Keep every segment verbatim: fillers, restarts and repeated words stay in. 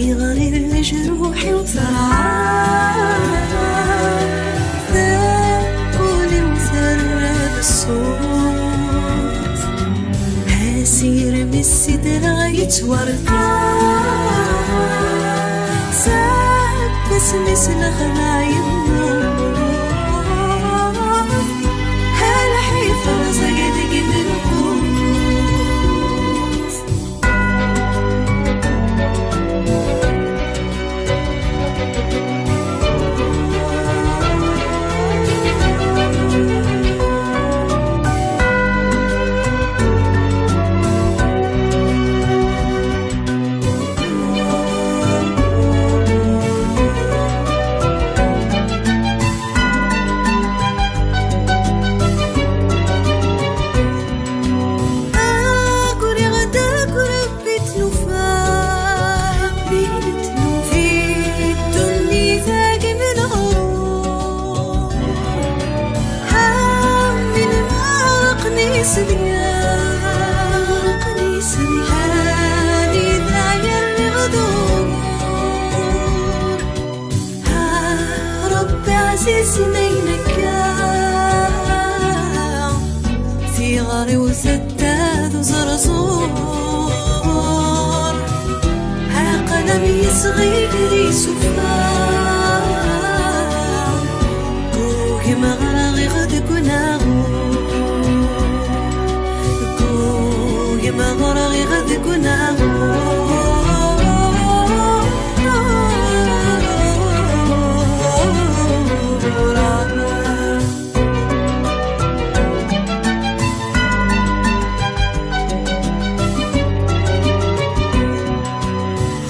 Yeɣli leǧruḥ-iw terɛa, taquli-w terra d ṣṣut. Asirem i sidreɣ yettwarqa, seg wasmi s lexdeɛ yemmut. Lḥif rẓag deg imenqus. Aguriɣ-d akk Rebbi tlufa, Rebbi tlufa, di ddunit-agi menɣur. Amin ma aqni s dya, aqni s dya, anida yerriɣ dur. A Ṛebbi ɛzizen ayen akka, tiɣri-w tedda d uẓerẓur. Aql-am yesɣi gar isufar, ggugem ɣer ɣiɣ deg unaɣur. Ggugem ɣer ɣiɣ deg unaɣur.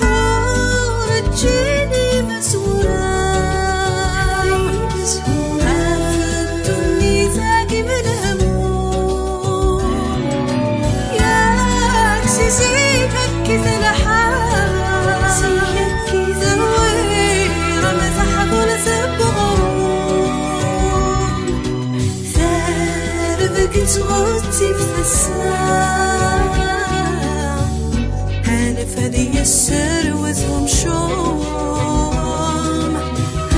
Ur ǧǧin imezwura, ɣef ddunit-agi menhmum. Yak si zik akkit lḥal, terwir am teḥḍult n uɣrum. Terbeg ttɣettib tasa, anef ad yesserwet umcum,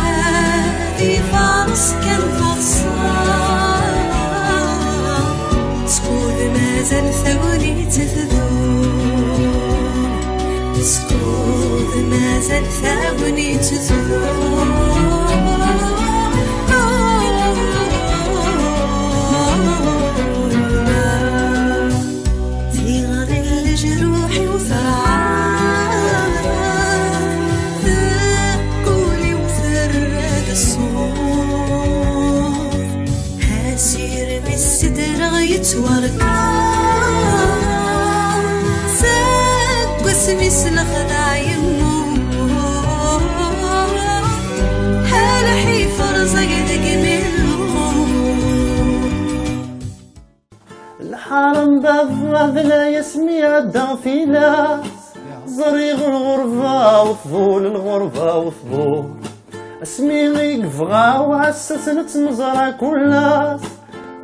ad ifaṛes kan taḍsa. Skud mazal tagnit tdum, skud mazal tagnit tdum. Tiɣri n leǧruḥ-iw terɛa, taquli-w terra-d ṣṣut. Asirem i sidreɣ yettwarqa, seg wasmi s lexdeɛ yemmut. Lḥif rẓag deg imenqus. Lḥaṛem baba d layas mi ɛeddaɣ tilas, ẓriɣ lɣerba uṭbul, lɣerba uṭbul. Asmi i yebɣa uɛessas nettmeẓra kul ass,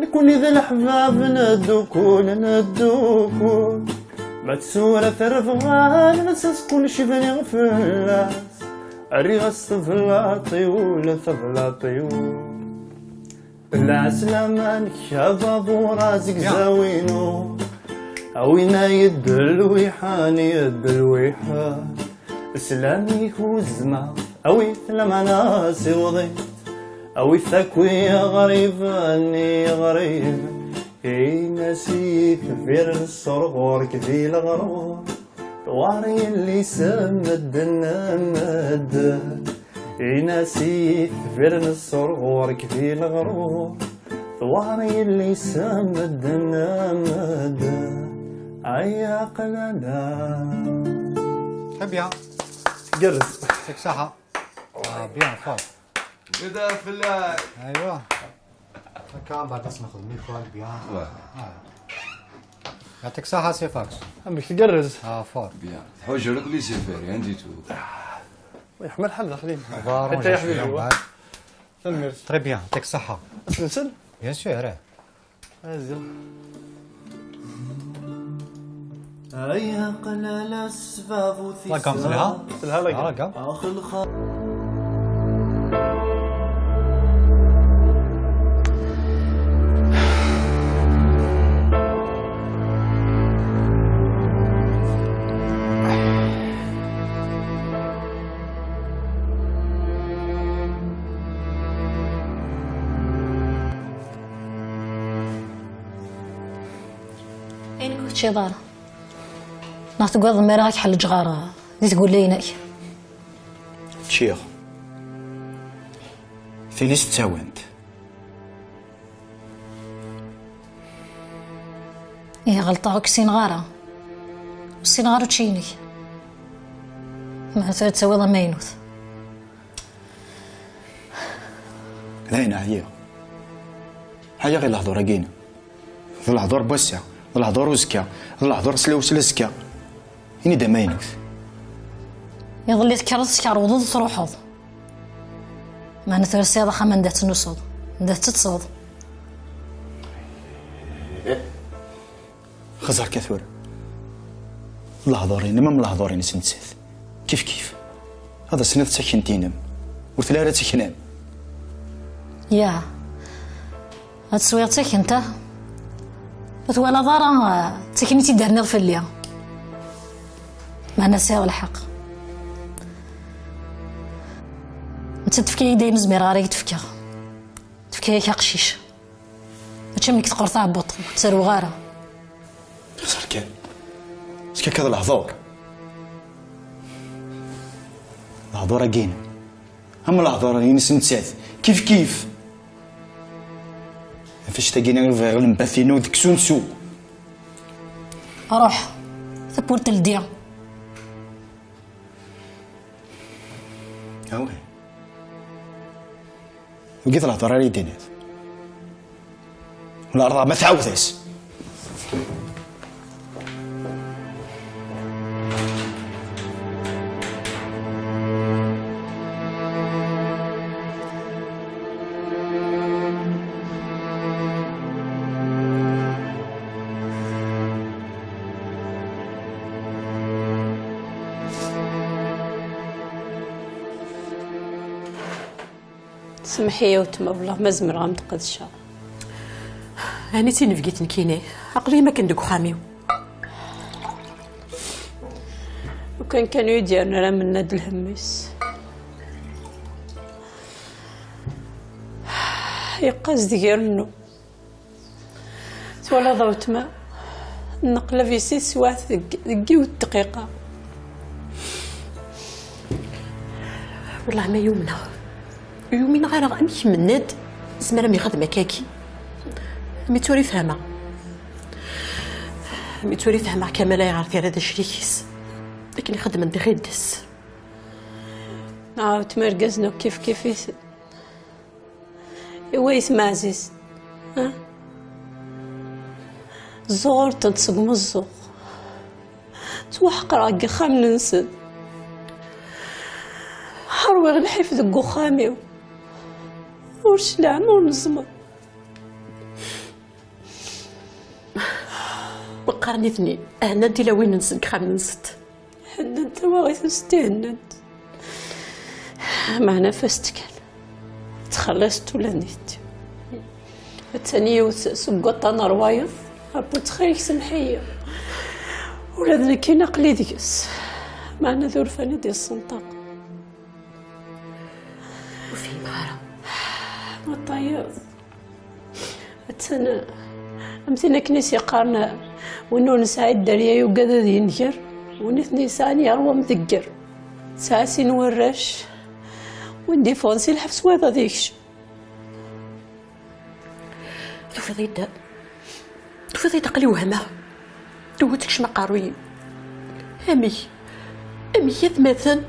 nekni d leḥbab neddukul, neddukul. Ma d tura terbeɣ lsas kulci bniɣ fell-as, rriɣ-as tablaṭ-iw, la tablaṭ-iw. Lɛeslama-nnek a babuṛ azegzaw-inu, a winna yeddelwiḥen, yeddelwiḥen. Sslam-ik uzma, awit lamana siwḍit, awit akk i iɣriben, i iɣriben. Ini-as i yitbir n sser ɣur-k di leɣrur, tewɛer yelli-s n medden, medden. Ini-as i yitbir n sser ɣur-k di leɣrur, tewɛer yelli-s n medden, medden. Ay aqlala. Très bien. Gerrez. Yectik ṣṣeḥḥa. Ah, bien, fort. Beda fell-ak. Aywa. Akka, mbeɛd ad s-nexdem ikal, bien. Ouais. Ah. Yectik ṣṣeḥḥa, c'est Fax. Amek tgerrez? Ah, fort. Bien. Tḥuǧer akk les affaires, rien du tout. Yeḥma lḥal daxel-im. Ḥetta ya ḥbibi. Tanemmirt. Très bien, yectik ṣṣeḥḥa. Ad s-nsel? Bien sûr, eh. Azzel. Ay aqlala s tbabut. La gamme, telha? Telha la gamme. Telha la gamme. Ax lxaṭ. Ayen ur teččiḍ ara. Neɣ tugadeḍ mi ara ak-ḥellǧeɣ ara di tgella-inek? Ččiɣ. Tili s ttawant. Ihi ɣelṭeɣ, ur k-ssineɣ ara. Ur ssineɣ ara učči-inek. Meɛna tura ad tawiḍ amaynut. Dayen ɛyiɣ. Ɛyiɣ i lehdur-agi-inem. D lehdur n wass-a, d lehdur uzekka, d lehdur s lewsel azekka. Ini-d amaynut. Iḍelli tekkreḍ, tkerwḍeḍ, truḥeḍ. Meɛna tura tesɛiḍ axxam anda tettnusuḍ, anda tettetteḍ. Xẓer kan tura. Lehdur-inem am lehdur-ines nettat. Kif kif. Ad as-tiniḍ d takent-inem. Ur telli ara d takna-m. Ya. Ad teswiḍ d takent-a? Ur twalaḍ ara, ah, d taknit i d-terniḍ fell-i. Meɛna sɛiɣ lḥeqq. Nettat tefka-yi-d ayen ur zmireɣ ara ad k-d-fkeɣ. Tefka-yak aqcic. Mačči am nekk teqqur tɛebbuḍt, ur ttaruɣ ara. Xẓer kan. Skakkaḍ lehdur. Lehdur-agi-inem. Am lehdur-ines nettat. Kif kif. Ɣef annect-agi-nni i bɣiɣ lembat-inu deg usensu. Ruḥ. Tawwurt teldi. Awi. Wigi d lehdur ara yi-d-tiniḍ. Wala arḍa ma tɛawed-as. Semmeḥ-iyi a weltma, wellah ma zemreɣ a m-d-qedceɣ. Ɛni d tinebgit nekkini? Aql-iyi makken deg uxxam-iw. Lukan kan ur yi-d-yerni ara Mennad lhemm-is. Yeqqaz deg irennu. Twalaḍ a weltma, nneqlab i si teswiɛt deg, deg yiwet dqiqa. Wellah ma yumneɣ, ur yumineɣ ara amek Mennad izmer am ixdem akkagi. Mi tura i fehmeɣ, mi tura i fehmeɣ Kamal ayɣer terra d acrik-is akken i xeddmen di ɣiddes. A weltma, irgazen akk kif kif-iten. I wayt Maɛziz, ha? Ẓẓuɣ-tent seg umeẓẓuɣ. Ttwaḥeqreɣ deg yixxamen-nsen. Ṛwiɣ lḥif deg uxxam-iw. Ur cliɛen, ur neẓmeḍ. Meqqar nitni hennant tilawin-nsen deg yixxamen-nsent. Hennant tawaɣit-nsent i hennant. Meɛna fast kan. Ttxelliṣent ula d nitni. Attan yiwet seg waṭṭan ṛwayeḍ. Abbu ttxil-k semmeḥ-iyi. Ula d nekkini aql-i deg-s. Meɛna d urfan i d-yessenṭaq. Ur fhimeɣ ara. Waṭṭayeḍ. Attan am tin akken i s-yeqqaren, win ur nesɛi dderya yugad ad yenger, win i ten-yesɛan yerwa mdegger. Tesɛa sin warrac, win d-yeffɣen si lḥebs wayeḍ ad yekcem. Tufiḍ-iyi-d, tufiḍ-iyi-d aql-i wehmeɣ. Tewwet tekcem aqerruy-iw. Amek? Amek atmaten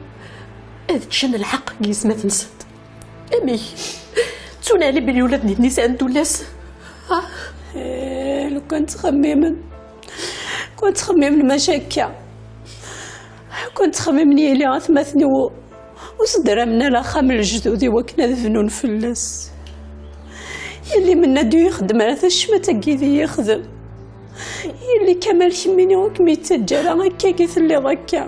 ad ččen lḥeqq deg yesmat-nsent? Amek? Ttun Ɛli belli ula d nitni sɛan tullas. Ah. Eh, lukan ttxemmimen. Lukan ttxemmimen maca akka. Lukan ttxemmimen yili atmaten-iw ur sderamen ara axxam n lejdud i wakken ad bnun fell-as. Yelli Mennad ur yexdem ara tacmat-agi i yi-yexdem. Yelli Kamal, kemmini ur kem-yettaǧǧa ara akka i telliḍ akka.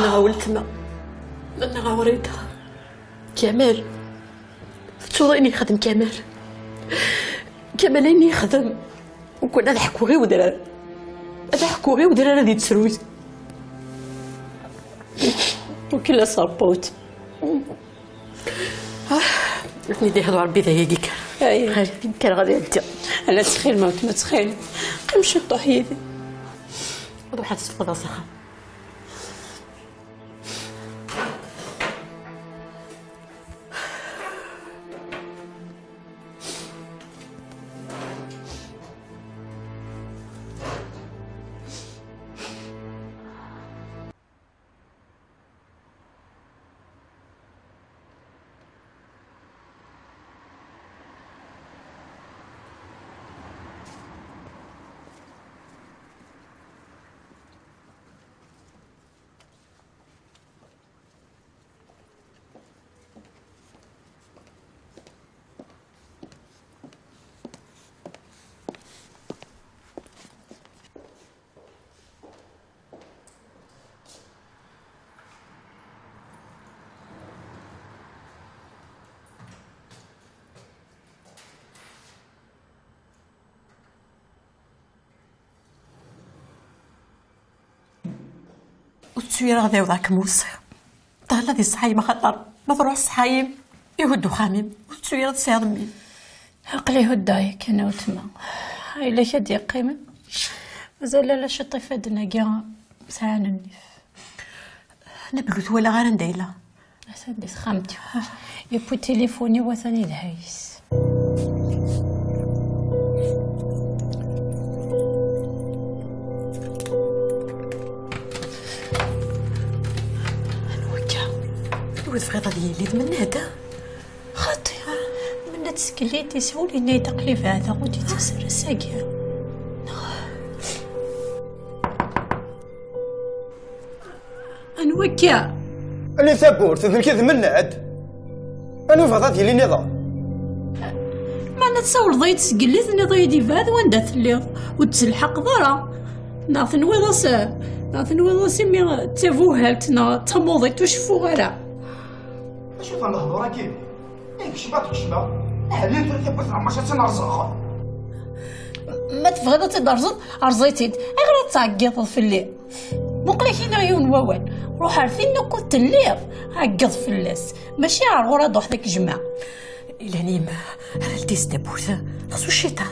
Neɣ a weltma, neɣ a Wrida. Kamal, tettuḍ ayen yexdem Kamal? Kamal ayen yexdem, ukun ad ḥkuɣ i wedrar. Ad ḥkuɣ i wedrar ad yettru. Ukil aserput. Ah, ad ten-id-ihdu Ṛebbi d ayagi kan. Ay, kker ɣer yaddi. Ala ttxil, ma weltma, ttxil. Qqim ciṭuḥ yid-i. Ruḥ ad tessufɣeḍ s axxam. Ur tettu ara ad ɛiwdeɣ ad kem-weṣṣiɣ. Ṭṭal ad iṣḥayem, axaṭer ma truḥ ṣṣḥayem, ihudd uxxam-im. Ur tettu ara tesɛiḍ mmi-m. Aql-i huddeɣ yakan a weltma. Ayla-k ad d-yeqqimen. Mazal ala ciṭ ifadden-agi sɛan nnif. Nablu twalaɣ ara anda yella? Atan di texxamt-iw. Yewwi tilifun-iw, atan idha-is. Anwa akka? Anwa tebɣiḍ ad yili d Mennad? Xaṭi, Mennad sgel i d-yeshul, yenna-yi-d aql-i beɛdeɣ, ur d-yettas ara ass-agi. Anwa akka? Ali tawwurt, d nekk i d Mennad. Anwa bɣiḍ ad yili nniḍen? Meɛna tsawleḍ-iyi-d sgel i tenniḍ-iyi-d yebɛed wanda telliḍ, ur d-telḥaqeḍ ara. Neɣ tenwiḍ-as, neɣ tenwiḍ-as imi d tabuhalt neɣ d tamuḍint ur ceffuɣ ara. Acu d lehdur-agi? Ay kecmeɣ, kecmeɣ. Aḥlil tura tawwurt n Ɛemmer, ad tt-nerẓeɣ. Ma tebɣiḍ ad tt-id-terẓeḍ, erẓ-itt-id. Ayɣer ad tɛeggiḍeḍ fell-i? Muqel-ak iniɣ yiwen n wawal. Ruḥ ar tin ukud telliḍ, ɛeggeḍ fell-as. Mačči ar ɣur-a d uḥd ak jmeɛ. Ilan yemma, ara ldiz tawwurt, xas uciṭan.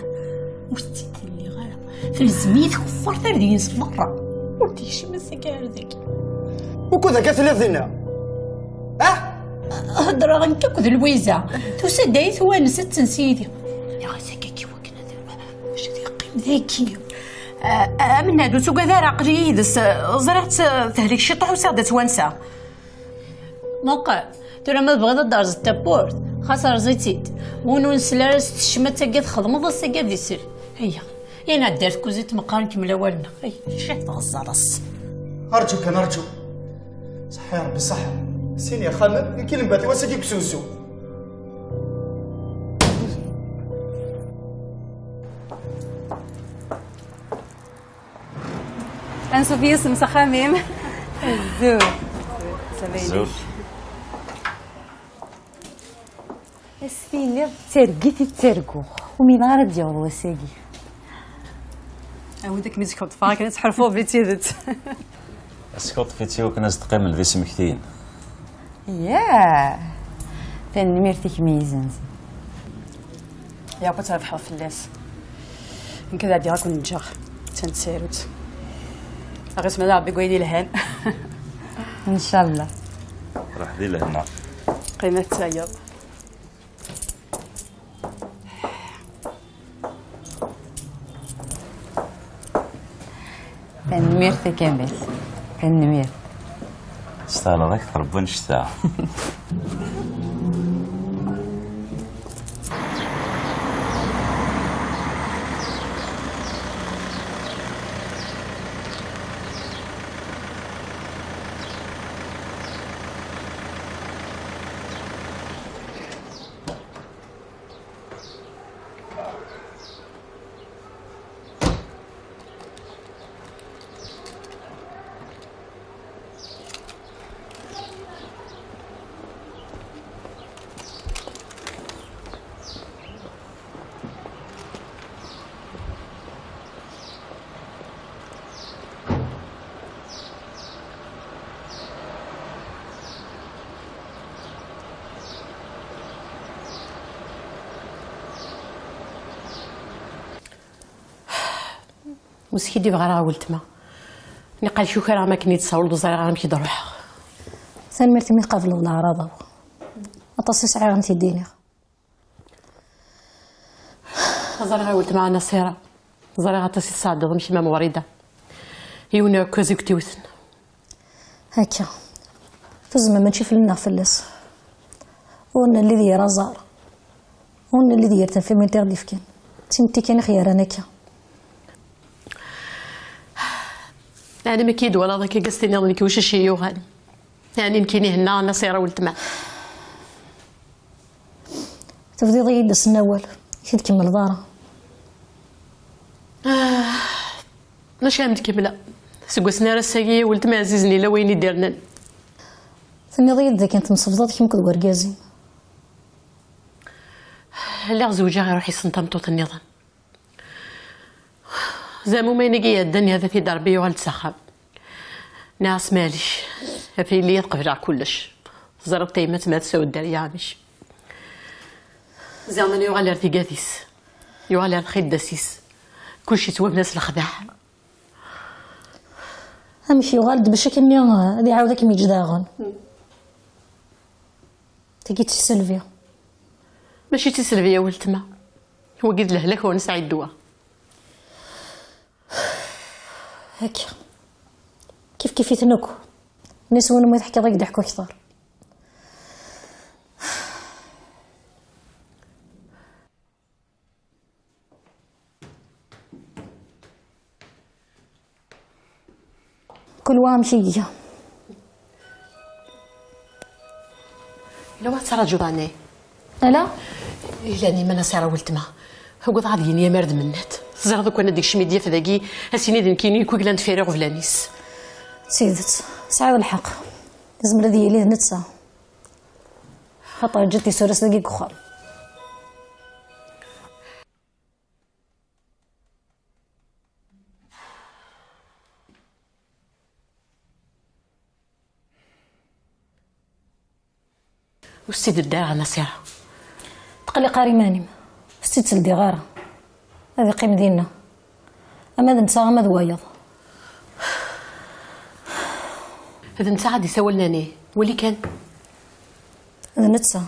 Ur tt-id-lliɣ ara. Telzem-iyi tkeffart ar deg-s merra. Ur d-yekcim ass-agi ar dagi. Wukud akka telliḍ dinna? Ah? Heddreɣ nekk akked Lwiza. Tusa-d ay twanes ad tens yid-i. Nniɣ-as akka i wakken ad iruḥ, bac ad yeqqim dagi. Ah, ah, Mennad, ur tugad ara, aql-i yid-s. Ẓriɣ-tt tehlik ciṭuḥ, usiɣ-d ad twanseɣ. Muqel, tura ma tebɣiḍ ad d-terẓeḍ tawwurt, xas erẓ-itt-id. Win ur nesli ara s tecmat-agi txedmeḍ ass-agi ad isel. Aya, yan ɛeddi ar tkuzit meqqar nkemmel awal-nneɣ. Ay, cih tɣeẓẓaḍ-as. Arǧu kan, arǧu. Ṣeḥḥa ya Ṛebbi, ṣeḥḥa. Sin yexxamen, nekk i lembat-iw ass-agi deg usensu. Ansuf yis-m s axxam-im. Azul. Azul. A s-tiniḍ d targit i ttarguɣ. Ur mineɣ ara ad d-yaweḍ wass-agi. Awi-d akken i s-kuḍfeɣ, akken ad tḥulfuḍ di tidet. Ad s-kuḍfeḍ i wakken ad s-d-qqimen d ismektiyen. Yah! Tanemmirt-ik mi yi-zzenzen. Yeɛwa ad trebḥeḍ fell-as. Nekk ad ɛeddiɣ ad ken-ǧǧeɣ. Attan tsarut. Aɣ-is ma d Ṛebbi deg wayen yelhan. Ncallah. Ruḥ di lehna. Qqim ad tayeḍ. Tanemmirt a Kamal. Tanemmirt. Testahleḍ akteṛ n wannect-a. Ur skiddibeɣ ara ɣer weltma. Niqal kukareɣ mi akken i d-tsawleḍ, ur ẓriɣ ara amek i d-ruḥeɣ. Tanemmirt imi tqableḍ leɛraḍ-iw. Aṭas i sɛiɣ n t-id-iniɣ. Ẓriɣ a weltma Nasira. Ẓriɣ aṭas i tesɛeddaḍ am kemm am Wrida. Yiwen uɛekkaz i kent-iwten. Akka. Tuzmem mačči fell-i neɣ fell-as. Ur nelli d yir aẓar. Ur nelli d yir tafamilt i ɣ-d-ifkan. D timetti kan i ɣ-yerran akka. Ɛni mi k-id-walaḍ akka, gas tiniḍ nekk wicac i yuɣal? Ɛni nekkini henna Nasira weltma? Tebdiḍ-iyi-d ass n awal, i t-id-kemmleḍ ara. Ah, maca am d-kemmleɣ. Seg wass-nni ar ass-agi, weltma ɛzizen yella wayen i d-irnan. Tenniḍ-iyi-d dakken temsebḍeḍ kemm akked wergaz-im. Lliɣ zewǧeɣ, iruḥ yessen tameṭṭut nniḍen. Zamum ayen i iɛeddan, ihda-t-id Rebbi, yuɣal-d s axxam. Nniɣ-as: "Maɛlic, ɣef yelli ad qebleɣ kullec. Teẓriḍ tayemmat ma tessawed dderya amek." Zamum yuɣal ar tigat-is, yuɣal ar txiddas-is. Kullec yettwabna s lexdeɛ. Amek yuɣal-d bac akken-nni ad iɛawed ad kem-yeǧǧ daɣen? Tagi d tiselbi. Mačči d tiselbi a weltma. Wagi d lehlak ur nesɛi ddwa. Akka. Kif kif-iten akk. Nis win ma teḥkiḍ ad k-d-ḥku akteṛ. Kul wa amek i iga. Ila wa tettṛaǧuḍ ɛni? Ala. Ila ni mana sara weltma. Ugadeɣ ad yini amar d Mennad. Teẓriḍ ukan ad ikcem i d-yaf dagi, ad s-yini d nekkini i kuglan deffir iɣeblan-is. D tidet, tesɛiḍ lḥeqq. Yezmer ad yili d netta. Xaṭer ǧǧiɣ tisura-s dagi deg uxxam. Ur s-tt-id-ddiɣ ara, Nasira. Tqelliq ara iman-im. Ur s-tt-id-ldiɣ ara. Ad iqqim dinna. Ama d netta, ama d wayeḍ. D netta ad isawlen, ani? Wali kan. D netta.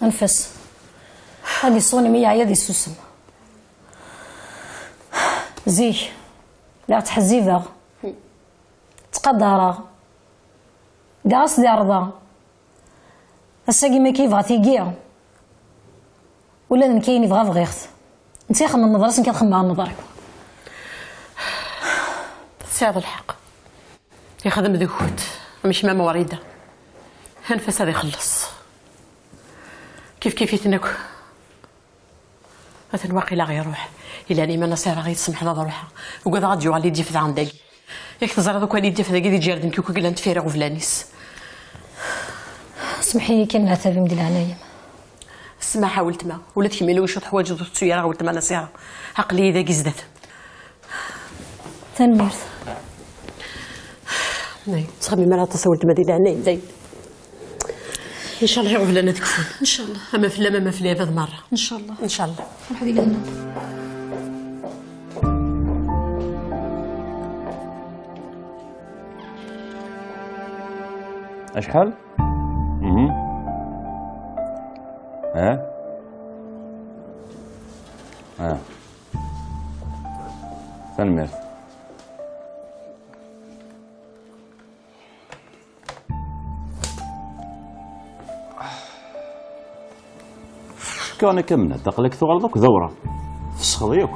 Anef-as. Ad iṣun imi yeɛya ad isusem. Zik, lliɣ ttḥezzibeɣ, ttqadareɣ, ddiɣ-as di rrḍa. Ass-agi mi akka yebɣa tigi, ula d nekk ayen yebɣa bɣiɣ-t. Netta ixemmem neḍra-s, nekk ad xemmeɣ neḍra-iw. Tesɛiḍ lḥeqq. Yexdem deg-kent, am kemm am Wrida. Anef-as ad ixelleṣ. Kif kif-iten akk. Atan waqila ɣ-iruḥ. Ilan iman-as ara ɣ-yi-tsemḥeḍ ad ruḥeɣ. Ugadeɣ ad d-yuɣal i d-yaf daɣen dagi. Yak teẓriḍ akk ad yi-d-yaf dagi d iǧerden kukuglan deffir iɣeblan-is. Semḥ-iyi kan leɛtab-im di leɛnaya-m. Ssmaḥ a weltma, ula d kemm ila wacu teḥwaǧeḍ ur tettu ara a weltma Nasira. Aql-iyi dagi zdat-m. Tanemmirt. Ay, ttxemmim ara aṭas a weltma di leɛnaya-m, dayen. Ncallah iɣeblan ad kfun. Ncallah. Ama fell-am, ama fell-i, abad merra. Ncallah. Ncallah. Ruḥ di lehna. Acḥal? Mhm. Eh? Eh. Tanemmirt. Cukkeɣ nekk am Mennad, aql-ak tuɣaleḍ akk d awraɣ. Tfesxeḍ yakk.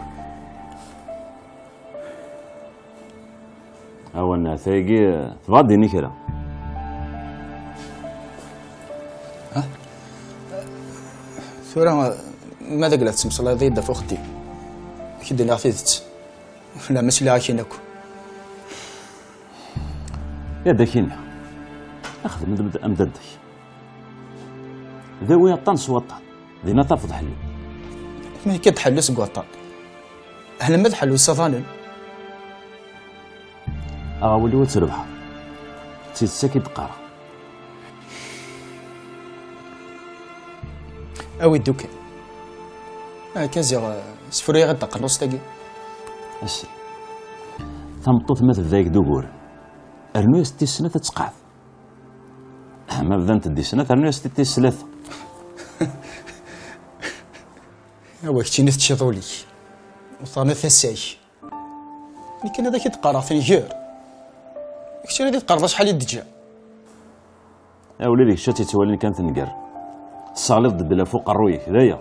Awen, tayagi tebɣa ad d-tini kra. Ha? Tura, ma d agla tettmeslayeḍ-iyi-d ɣef uxeddim, ad k-d-iniɣ tidet. Ula ma sliɣ-ak-in akk. Ad ak-iniɣ, xdem-d am dadda-k. Dawi aṭṭan s waṭṭan, dinna tafeḍ ḥellu. Ma akka d ḥellu seg waṭṭan, ḥelma d ḥellu s aḍanen. Aɣawel-iw ad trebḥeḍ. D tidet akka i d-qqareɣ. Awi-d ukan. Akka ziɣ, sefru-yaɣ-d taqerrust-agi. Asel. Tameṭṭut ma tebda-yak d ugur, rnu-yas-d tis snat ad tqeɛɛed. Ma bdant-d di snat, rnu-yas-d tis tlata. Awa keččini teččiḍ ul-ik, u terniḍ tasa-k. Nekk ad ak-id-qqareɣ tenger. Keččini ad d-tqerreḍ acḥal i d-teǧǧa. A ula d kečč ad tt-ittwalin kan tenger. Tesseɣliḍ-d ddel ɣef uqerruy-ik, d aya.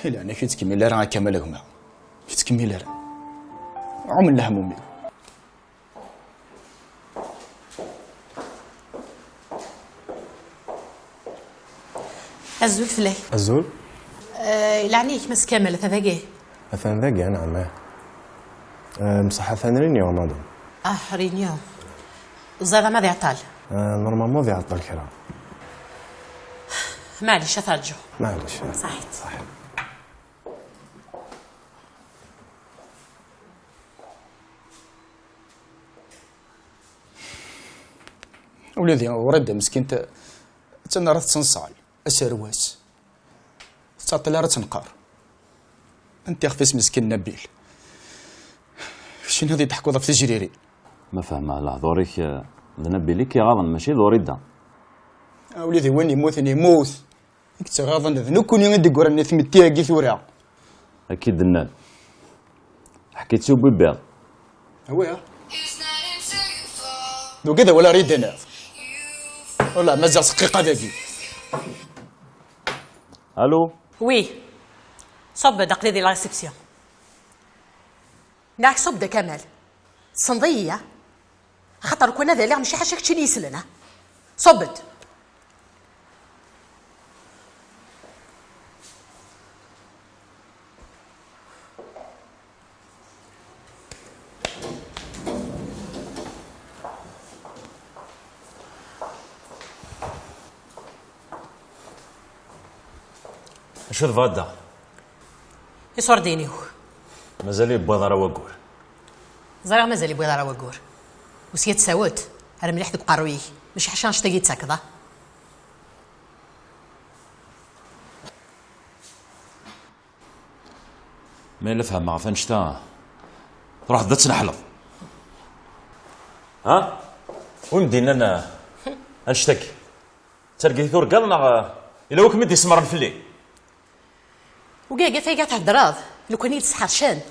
I leɛna-k ur ttkemmil ara a Kamal gma. Ur ttkemmil ara. Ɛumen lehmum-iw. Azul fell-ak. Azul. Eh, leɛna-k Mass Kamal, ata dagi? Atan dagi, anɛam. Eh, mṣeḥḥa atan réunion, madame. Ah, réunion. Ẓriɣ ma ad iɛeṭṭel. Eh, normalement ad iɛeṭṭel kra. Maɛlic, ad t-rǧuɣ. Maɛlic. Ṣaḥit. Ṣaḥit. Ula d Wrida meskint, attan ara tettenṣal, aserwas. Tettɛeṭṭil ara tenqer. Anta ixef-is meskin Nabil? Keččini ad d-teḥkuḍ ɣef tejririn. Ma fehmeɣ lehdur-ik, eh, d Nabil i k-iɣaḍen, mačči d Wrida. A ula d win yemmuten yemmut. I yettɣaḍen d nekkni i d-yeggran i tmetti-agi tura. Akka i d-nnan. Ḥkit-tt i ubibbiḍ. Awi. Dugid awal ara yi-d-tiniḍ. Wala, mazal s dqiqa dagi. Allô? Oui. Ṣubb-d, aql-i di la réception. Neɣ ṣubb-d a Kamal. Tessneḍ-iyi, ya? Axaṭer ukwan ad aliɣ mačči ḥaca keččini yeslen, ha? Ṣubb-d! Acu tebɣiḍ daɣ? Iṣurdiyen-iw. Mazal yewwiḍ ara waggur. Ẓriɣ mazal yewwiḍ ara waggur. Usya tsawet, ar mliḥ deg uqerruy-ik. Mačči ḥaca annect-agi i d-tettakeḍ, ah? Ma yella fehmeɣ ɣef annect-a, truḥeḍ ad tneḥleḍ. Ha? Wi m-d-yennan, eh, annect-agi? D targit urgal neɣ, eh, yella wi kem-id-isemmren fell-i? Ugaga fayga theddreḍ, lukan i d-sḥercen,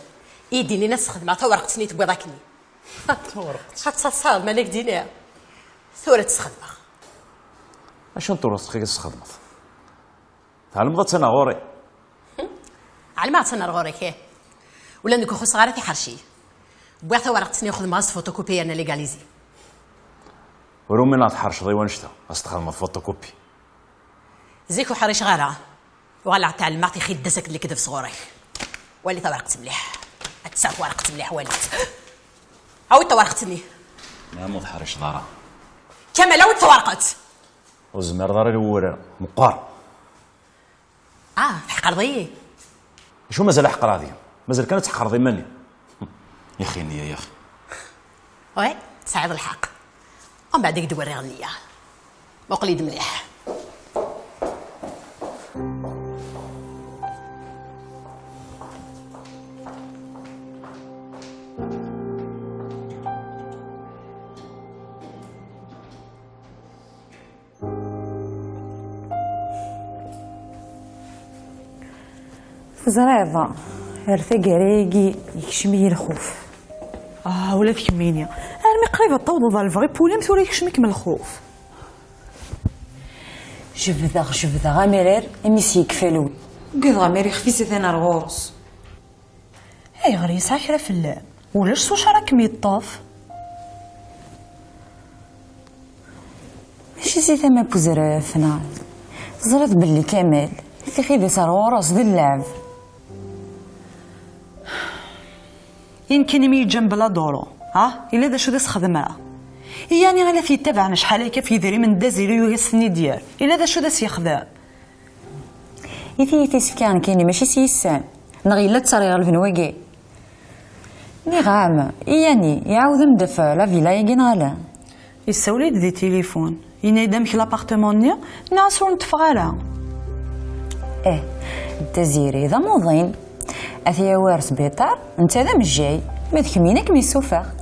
i d-inin ad sxedmeɣ tawerqet-nni tewwiḍ akkenni. Tawerqet? Ad tasaḍ, ma la k-d-iniɣ. Tura ad tt-sxedmeɣ. Acu n tawerqet i tesxedmeḍ? Tɛelmeḍ attan ɣur-i? Ɛelmeɣ attan ar ɣur-k, ih. Ula nekk ur xuṣṣeɣ ara tiḥerci. Wwiɣ tawerqet-nni uxedmeɣ-as fotokopi yerna légalisé. Ur umineɣ tḥerceḍ i wannect-a, ad s-txedmeḍ fotokopi. Zik ur ḥriceɣ ara. Uɣaleɣ tɛelmeɣ tixidda-s akked lekdeb sɣur-k. Wali tawerqet mliḥ. Ad tesɛu tawerqet mliḥ, wali-tt. Awi-d tawerqet-nni. Nɛam ur teḥriceḍ ara. Kamal, awi-d tawerqet! Ur tezmireḍ ara i wurar. Meqqar. Ah, tḥeqreḍ-iyi. Acu mazal ad ḥeqreɣ deg-m? Mazal kan ad tḥeqreḍ iman-im. Yaxi nniya, yaxi. Oui, tesɛiḍ lḥeqq. Umbeɛd ad k-d-werriɣ nniya. Muqel-iyi-d mliḥ. Teẓriḍ, ar taggara-agi yekcem-iyi lxuf. Ah, ula d kemmini. Armi qrib ad tawḍeḍ ɣer lebɣi n wul-im, tura yekcem-ikem lxuf. Jebdeɣ, jebdeɣ amirar, imi s-yekfa lwi. Ugadeɣ amir ixef-is atan ar ɣur-s. Ayɣer yesɛa kra fell-am? Ulac s wacu ara kem-yeṭṭef. Mačči si tama n uzref, neɣ? Teẓriḍ belli Kamal, tixi-, tixi-, ar ɣur-s d lleɛb. I nekkini mi yeǧǧa mebla duru, ha? Yella d acu d as-xedmeɣ? I Yani, ala t-yettabaɛen acḥal akka ɣef yidrimen n Dda Ziri yugi ad s-ten-id-yerr. Ila d acu d as-yexdem? I tiyita isefka nekkini, mačči s yissan. Neɣ yella ttar iɣelben wagi? Nniɣ-am, i Yani, iɛawed-am-d ɣef la villa-agi neɣ ala? Yessawel-iyi-d di tilifun. Yenna-yi-d amek l'appartement-nni, nniɣ-as ur netteffeɣ ara. Eh, Dda Ziri d amuḍin. Ad t-yawi ar sbiṭar, netta d amejjay, ma d kemmini ad kem-yessufeɣ.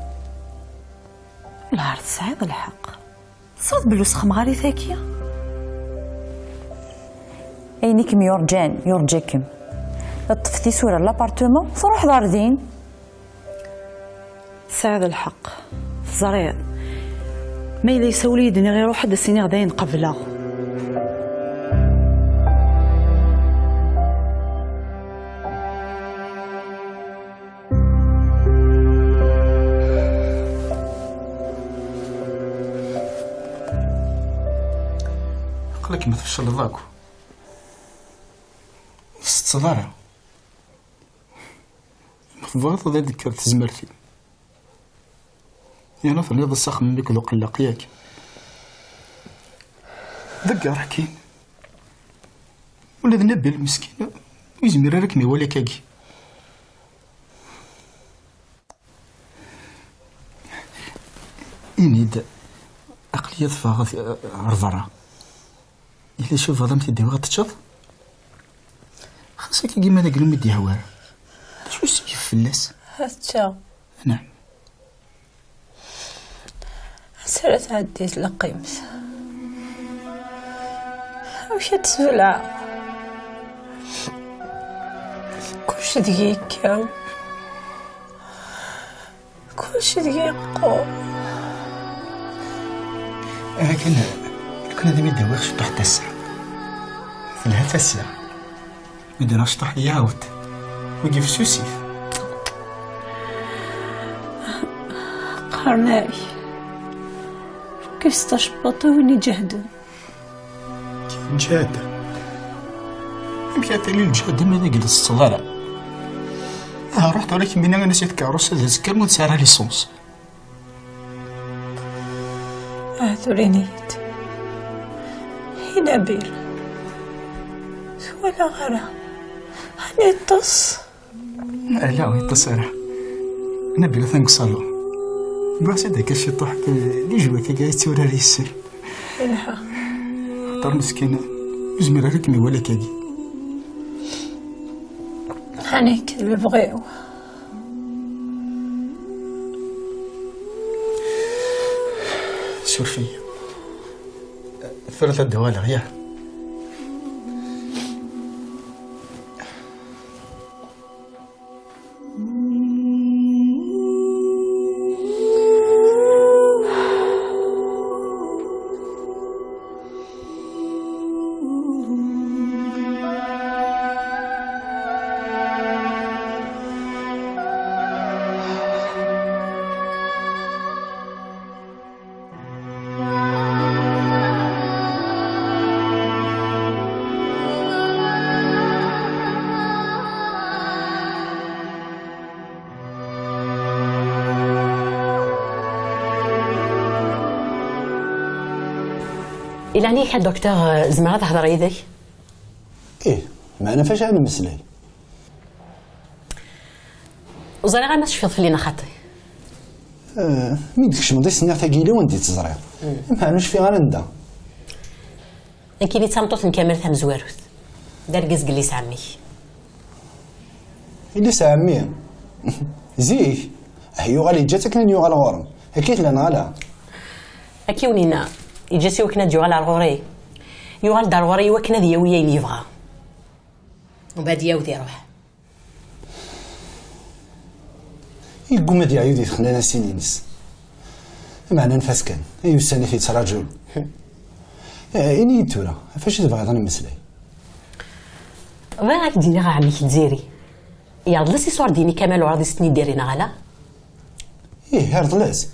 Lɛar tesɛiḍ lḥeqq. Tesɛiḍ belli ur sxemɣarit-agi? Ayen i kem-yurǧan, yurǧa-kem. Ṭṭef tisura n l'appartement, truḥeḍ ar din. Tesɛiḍ lḥeqq. Teẓriḍ. Ma yella yessawel-iyi-d, nniɣ iruḥ-d, ad s-iniɣ dayen qebleɣ. Aql-ikem tfecleḍ akk. Ur tsetteḍ ara. Ma tebɣiḍ ad d-tekker tezmert-im. Yerna tenniḍ-as axemmem-ik d uqelleq, yak? Ḍegger akkin. Ula d Nabil meskin ur yezmir ara ad kem-iwali akkagi. Ini-d, aql-iyi ad ffɣeɣ ɣer berra. Yella acu tebɣiḍ ad m-t-id-awiɣ ad teččeḍ? Xas akkagi ma d aglu mi d-yehwa ara. D acu i s-yif fell-as? Ad ččeɣ. Naɛam. Ansa ara tɛeddi tleqqimt? Amek ad tt-belɛeɣ? Kullec deg-i yekka. Kullec deg-i yeqqur. Akken, lukan ad am-id-awiɣ ciṭuḥ n tasa. Telha tasa. Mi d-rreɣ ciṭuḥ, iɛawed. Wigi fessusit. Qqaren-ak, fek-as tacebbuḍt i win iǧehden. Lǧehd? Amek ara tili lǧehd imi d agel teṭṭseḍ ara? Aha, ruḥ tura kemmini ini-as i tkeṛṛust ad tezker ma ur tesɛi ara licence. Aha, tura ini-yi-d. I Nabil? Ur t-walaɣ ara. Ɛni yeṭṭes? Ala, ur yeṭṭes ara. Nabil atan deg usalun. Wwiɣ-as-id akka ciṭuḥ, les jeux akka yetturar yes-sen. Ilha. Axaṭer meskin, ur yezmir ara ad kem-iwali akkagi. Ɛni akka d lebɣi-w? Suref-iyi. Tura ad d-uɣaleɣ, ya. Ilani-k a docteur, zemreɣ ad hedreɣ yid-k? Ih, meɛna fac ara nemmeslay? Ur ẓriɣ ara ma tecfiḍ fell-i neɣ xaṭi. Eh, mi d-tkecmeḍ i s-nniɣ tagi yili wanda i tt-ẓriɣ. Meɛna ur cfiɣ ara anda. Nekkini d tameṭṭut n Kamal tamezwarut. D argaz n yelli-s ɛemmi-k. Yelli-s ɛemmi? Zik? Ah, yuɣal yeǧǧa-tt akken ad yuɣal ɣur-m. Akka i tella neɣ ala? Akka i wen-yenna. Yeǧǧa-tt i wakken ad d-yuɣal ar ɣur-i. Yuɣal-d ar ɣur-i i wakken ad yawi ayen yebɣa. Mbeɛd yawd iruḥ. Yegguma ad yeɛyu di texnanasin-ines. Meɛna anef-as kan, ay ussan i t-yettraǧun. Eh, ini-yi-d tura, ɣef acu tebɣiḍ ad nemmeslay? Bɣiɣ ad k-d-iniɣ a ɛemmi-k Tiziri. Yerḍel-as i ṣṣwar d-yini Kamal uɛraḍ i s-ten-id-yerri neɣ ala? Ih, yerḍel-as.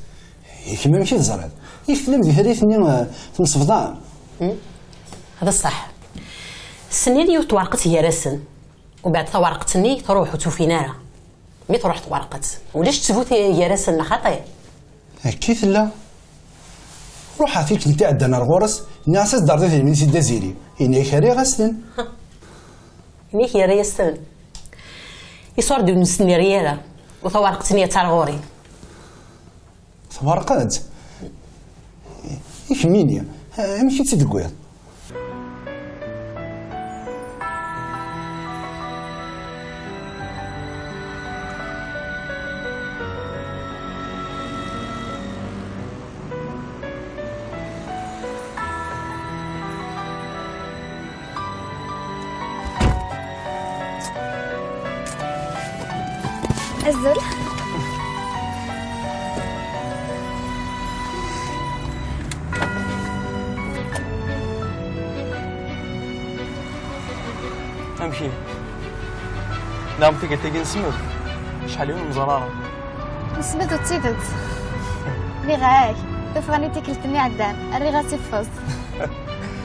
I kemm amek i teẓriḍ? Yak tellam di tallit-nni, eh, temsebḍam? Hmm? D ṣṣeḥ. Snin yiwet twerqet gar-asen. Umbeɛd tawerqet-nni truḥ, ur tt-ufin ara. Mi truḥ twerqet, ulac ttbut gar-asen neɣ xaṭi? Akka i tella. Ruḥeɣ tikkelt iɛeddan ar ɣur-s, nniɣ-as ad d-terreḍ idrimen i Sidna Ziri. Yenna-ak rriɣ-as-ten. Ini-ak yerra-yas-ten. Iṣur-d ur nesnir ara. U tawerqet-nni attan ɣur-i. Tawerqet? I kemmini, amek i tt-id-tewwiḍ? Azul. Amek ihi? Neɣ am tikkelt-agi n Smed? Acḥal i ur nẓer ara. N Smed d tidet. Nniɣ-ak, tuffɣa-nni tikkelt-nni iɛeddan, rriɣ-as i tfeẓt.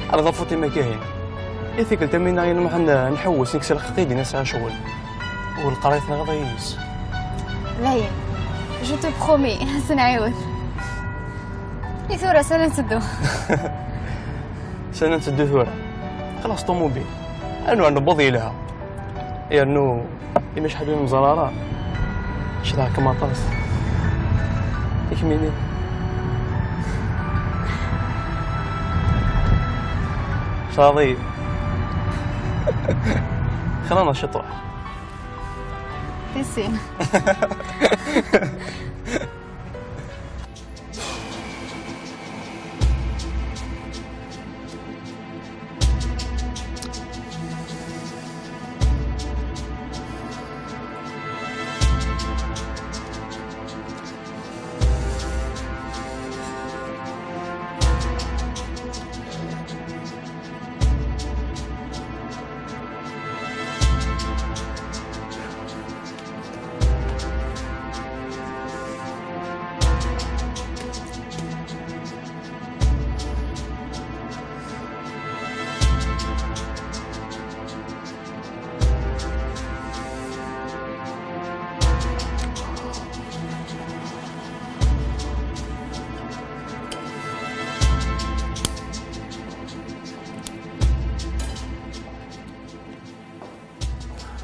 Ala d afuṭ-im akka ihi. I tikkelt am winna i nruḥ n-, nḥewwes, nekk s lxeqq i d-nesɛa ccɣel. U leqrayt neɣ d ayis. Dayen, je te promets, ad s-nɛiwed. I tura, s-, ad netteddu. S-, ad netteddu tura. Xlaṣ ṭumubil. Anwa newweḍ yelha. Yernu, imi acḥal ur nẓer ara. Cedhaɣ-kem aṭas. I kemmini? Caḍi. Xlaneɣ ciṭuḥ. Tissin.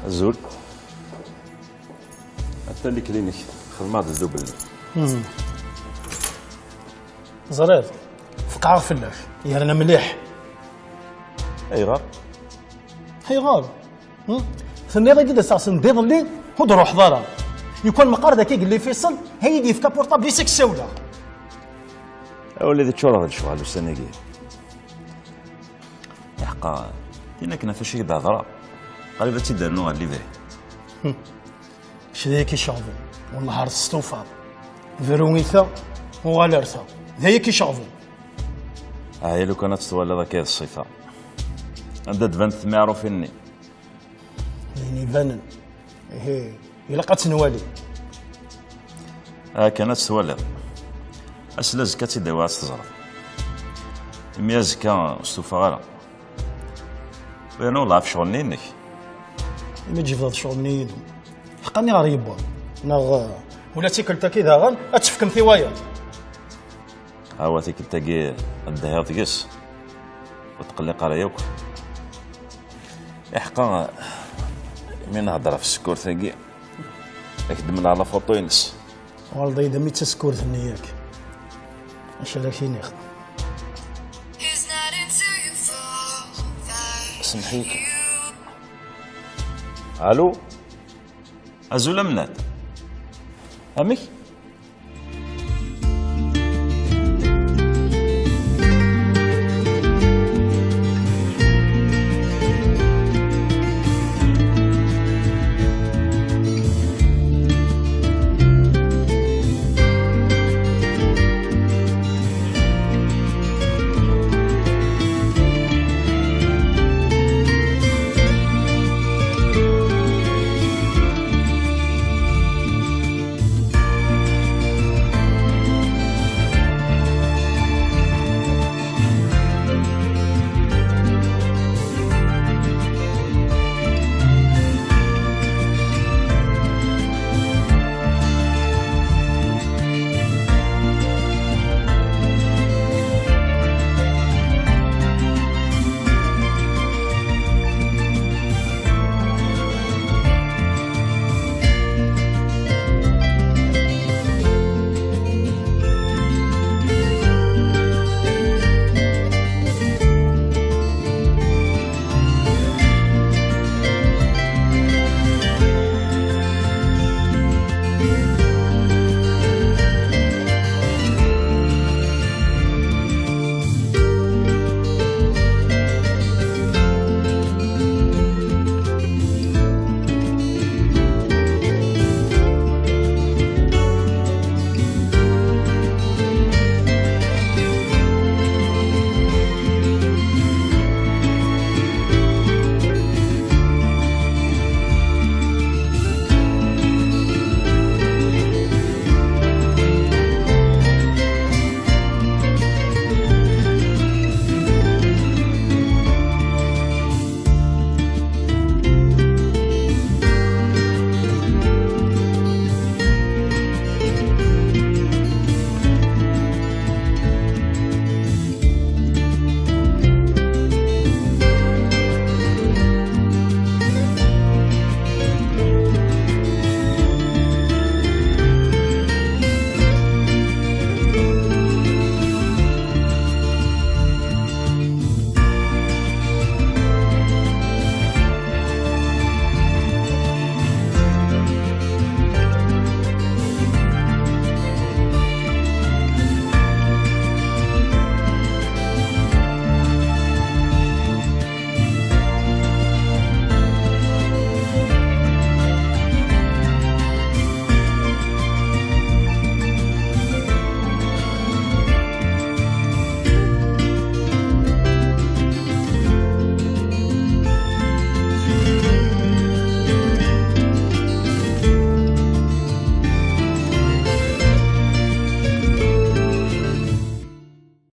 Azul. Atan leklinik, xedmeɣ-d ddubel. Hmm. Ẓriɣ, feqɛeɣ fell-ak, yerna mliḥ. Ayɣer? Ayɣer? Hmm? Tenniḍ-agi-d aseɣsen d iḍelli, ur d-ruḥeḍ ara. Yukan meqqar d akka yelli Faisal, ha yi-d-yefka portable-is ad k-ssawleɣ. Awal ad iččureɣ d lecɣal ussan-agi. Iḥeqqa, tin akken ɣef acu i d-hedreɣ, qrib ad tt-id-rnuɣ ɣer libri. Kečč d ayagi iceɣben, wellah ar testufaḍ. Bru i ta, uɣal ar ta. D ayagi iceɣben. Aha, lukan ad tt-twaliḍ akka d ṣṣifa. Anda d-banent tmiɛrufin-nni? D ayen ibanen. Ihi, ilaq ad tt-nwali. Akken ad tt-twaliḍ. Ass n azekka ad tt-id-awiɣ ad tt-teẓreḍ. Imi azekka ur stufaɣ ara. Yerna wellah ɣef ccɣel-nni-inek. Imi tjebdeḍ ccɣel-nni-inu. Ḥeqqa nniɣer yewweḍ. Neɣ, eh, ula d tikkelt-agi daɣen, ad tefkemt i wayeḍ. Awa tikkelt-agi ad d-dhiɣ deg-s. Ur tqelliq ara yakk. Iḥeqqa, mi nhedder ɣef tsekkurt-agi, ad k-d-mleɣ la photo-ines. Walḍi d mi d tasekkurt-nni yak. Acu ara k-iniɣ? Semḥ-iyi kan. Alu? Azul a Mnad. Amek?